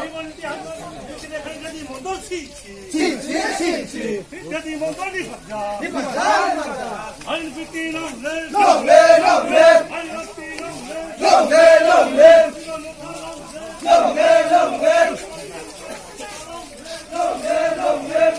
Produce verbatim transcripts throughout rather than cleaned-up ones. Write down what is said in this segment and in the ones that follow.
Long live, long live! Long live, long live! Long live, long live! Long live, long live!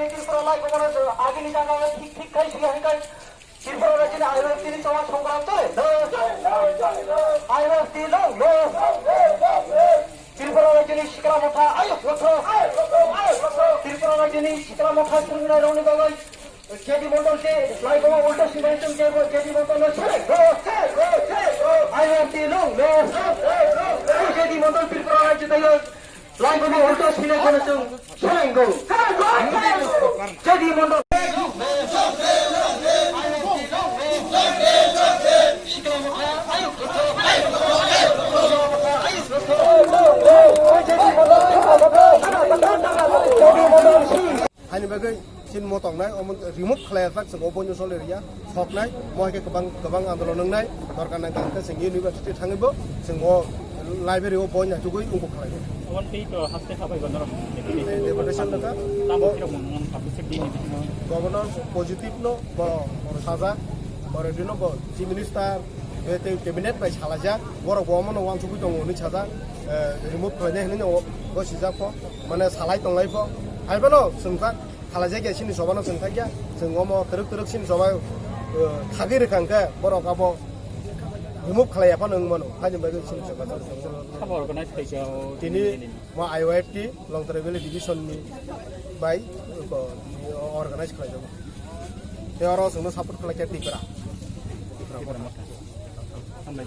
Tripura lai gomano agini jaga thik thik khai siya hai kai. Tripura rajyoni I Y F T ni chongma songram chole. I Y F T long live. Tripura rajyoni sikla motha ayuk lotho. Tripura rajyoni sikla motha chwrwngnai rokni bagwi J D Mondol se lai goma ulta sinai chwng J D Mondol no seleng. I Y F T long live. J D Mondol Tripura rajyo tayo. Lai goma ulta sinai goma chwng seleng go. J D Mondol. Haini bagwi chini mo tongnai, omo remove khlai jak, chwng o boino choli rwya, soknai, mo hai khe kwbang, kwbang andolon wngnai, dorkar nang kha hwnkhe chwng university thangwi bo, chwng o library o boi naitugwi wngkuk khlai. Oboni tei to haste kha bai gw norok. Deputation nokha. Tamo khe rok mung kha bwswk bini bisingo. Governor positive no bo sajak, borok dino bo chief minister, tei cabinet bai salajak, borok bo omono uansugwi tongo hwnwi sajak, eh, remove khlainai hwnwi no bo sijak pho, mane salai tonglai pho, hai phano chwng kha. Khalajak ya chini soba no chwng thakya, chwng omo twrwk twrwk chini soba, eh, thagwi rwkha hwnkhe borok abo remove khlai ya phano wng mano, haini bagwi chini soba no. Sabo organize khaijak o tini tini. Mo I Y F T Longtrai Valley Division ni bai, eh, organize khlaijago. Tei oro chwngno support khlaikha Tripura. Tripura Motha. Hambai.